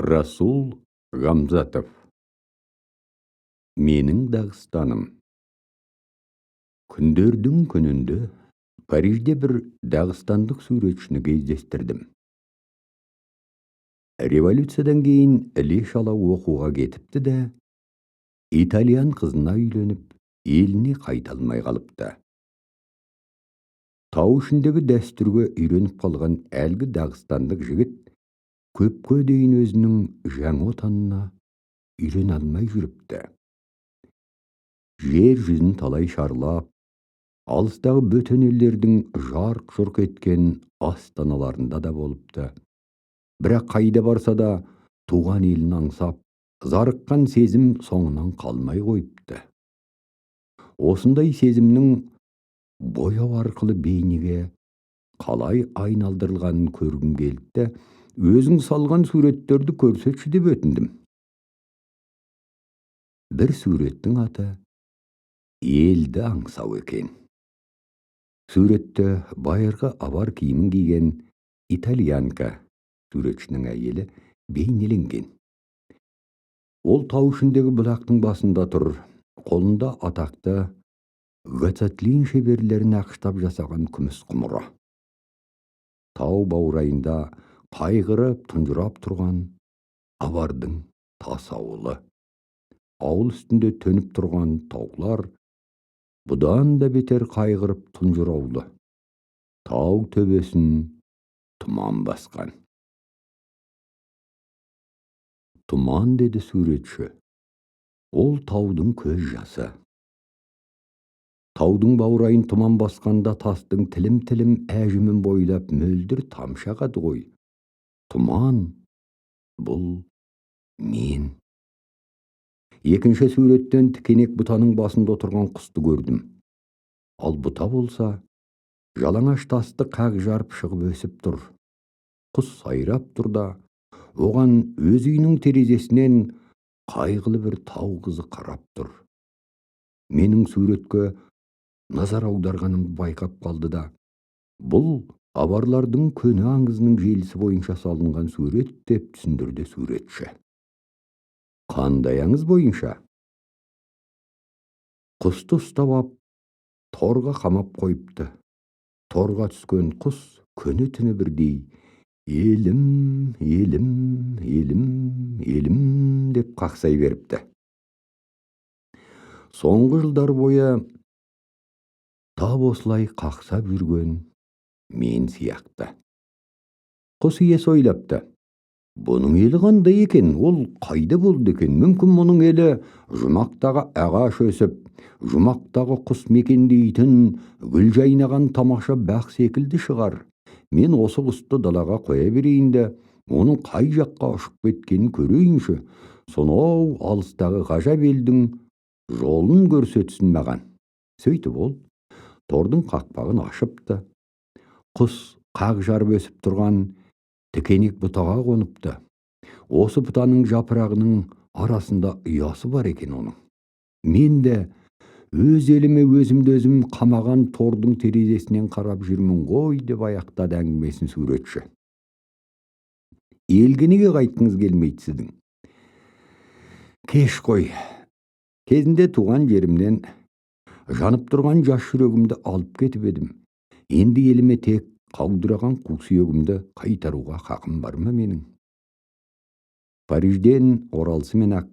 Расул Гамзатов. Менің Дағыстаным. Күндердің күнінде Парижде бір дағыстандық суретшіні кездестірдім. Революциядан кейін іле-шала оқуға кетіпті де, итальян қызына үйленіп, еліне қайта алмай қалыпты. Тау ішіндегі дәстүрге үйреніп қалған әлгі дағыстандық жігіт көпке дейін өзінің жаңа отанына үйрене алмай жүріпті. Жер жүзін талай шарлап, алыстағы бөтен елдердің жарқ-жұрқ еткен астаналарында да болыпты. Бірақ қайда барса да туған елін аңсап, зарыққан сезім соңынан қалмай қойыпты. Осындай сезімнің бояу арқылы бейнеге қалай айналдырылғанын көргім келді. Өзің салған суреттерді көрсетші деп өтіндім. Бір суреттің аты «Елді аңсау» екен. Суретте байырғы авар киімін киген итальянка, суретшінің әйелі, бейнеленген. Ол тау ішіндегі бұлақтың басында тұр, қолында атақты Гоцатлин шеберлері нақыштап жасаған күміс құмыра. Тау баурайында қайғырып, тұнжырап тұрған авардың тас ауылы. Ауыл үстінде төніп тұрған таулар бұдан да бетер қайғырып тұнжыраулы. Тау төбесін тұман басқан. «Тұман, – деді суретші, – ол таудың көз жасы. Таудың баурайын тұман басқанда тастың тілім-тілім әжімін бойлап мөлдір тамшы ағады ғой. Тұман – бұл мен». Екінші суреттен тікенек бұтаның басында отырған құсты көрдім. Ал бұта болса, жалаңаш тасты қақ жарып шығып өсіп тұр. Құс сайрап тұр да, оған өз үйінің терезесінен қайғылы бір тау қызы қарап тұр. Менің суретке назар аударғанымды байқап қалды да, «Бұл аварлардың көне аңызының желісі бойынша салынған сурет», – деп түсіндірді суретші. «Қандай аңыз бойынша?» Құсты ұстап ап, торға қамап қойыпты. Торға түскен құс күні түні бірдей «Елім, елім, елім, елім» деп қақсай беріпті. Соңғы жылдар бойы тап осылай қақсап жүрген мен сияқты. Құс иесі ойлапты: «Бұның елі қандай екен? Ол қайда болды екен? Мүмкін, мұның елі жұмақтағы ағаш өсіп, жұмақтағы құс мекендейтін гүл жайнаған тамаша бақ секілді шығар. Мен осы құсты далаға қоя берейін де, оның қай жаққа ұшып кеткенін көрейінші. Сонау алыстағы ғажап елдің жолын көрсетсін маған». Сөйтіп ол тордың қақпағын ашыпты. Құс қақ жарып өсіп тұрған тікенек бұтаға қоныпты. Осы бұтаның жапырағының арасында ұясы бар екен оның. «Мен де өз еліме өзімді өзім қамаған тордың терезесінен қарап жүрмін ғой», – деп аяқтады әңгімесін суретші. Елге неге қайтқыңыз келмейді сіздің? Кеш қой. Кезінде туған жерімнен жанып тұрған жас жүрегімді алып кетіп едім. Енді еліме тек қаудыраған қу сүйегімді қайтаруға хақым бар ма менің? Парижден оралысымен ақ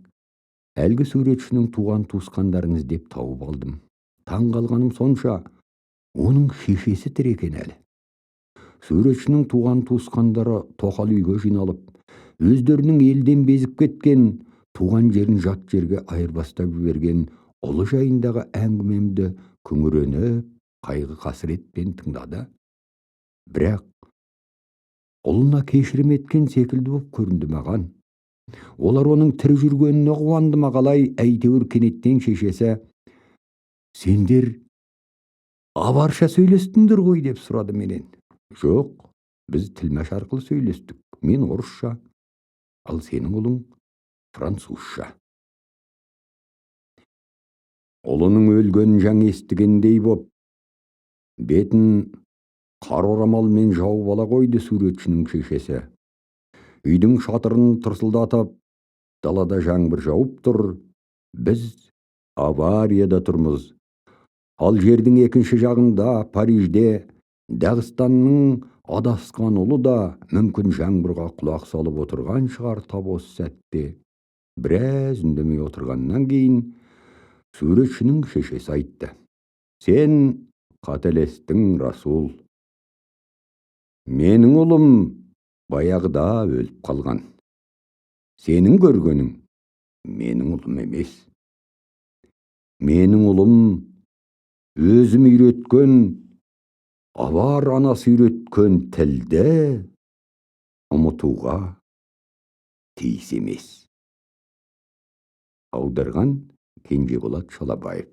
әлгі суретшінің туған туысқандарын іздеп тауып алдым. Таң қалғаным сонша, оның шешесі тірі екен әлі. Суретшінің туған туысқандары тоқал үйге жиналып, өздерінің елден безіп кеткен, туған жерін жат жерге айырбастап жіберген ұлы жайындағы әңгімемді күңіреніп, қайғы қасіретпен тыңдады. Бірақ ұлына кешірім еткен секілді боп көрінді маған. Олар оның тірі жүргеніне қуанды ма, қалай, әйтеуір кенеттен шешесі: «Сендер аварша сөйлестіңдер ғой?» – деп сұрады менен. «Жоқ, біз тілмәш арқылы сөйлестік. Мен орысша, ал сенің ұлың французша». Ұлының өлгенін жаңа естігендей боп, бетін қара орамалмен жауып ала қойды суретшінің шешесі. Үйдің шатырын тырсылдатып, далада жаңбыр жауып тұр. Біз аварияда тұрмыз. Ал жердің екінші жағында, Парижде, Дағыстанның адасқан ұлы да мүмкін жаңбырға құлақ салып отырған шығар тап осы сәтте. Біраз үндемей отырғаннан кейін суретшінің шешесі айтты: «Сен қателестің, Расул. Менің ұлым баяғыда өліп қалған. Сенің көргенің менің ұлым емес. Менің ұлым өзім үйреткен, авар анасы үйреткен тілді ұмытуға тиіс емес». Аударған Кенжеболат Шалабаев.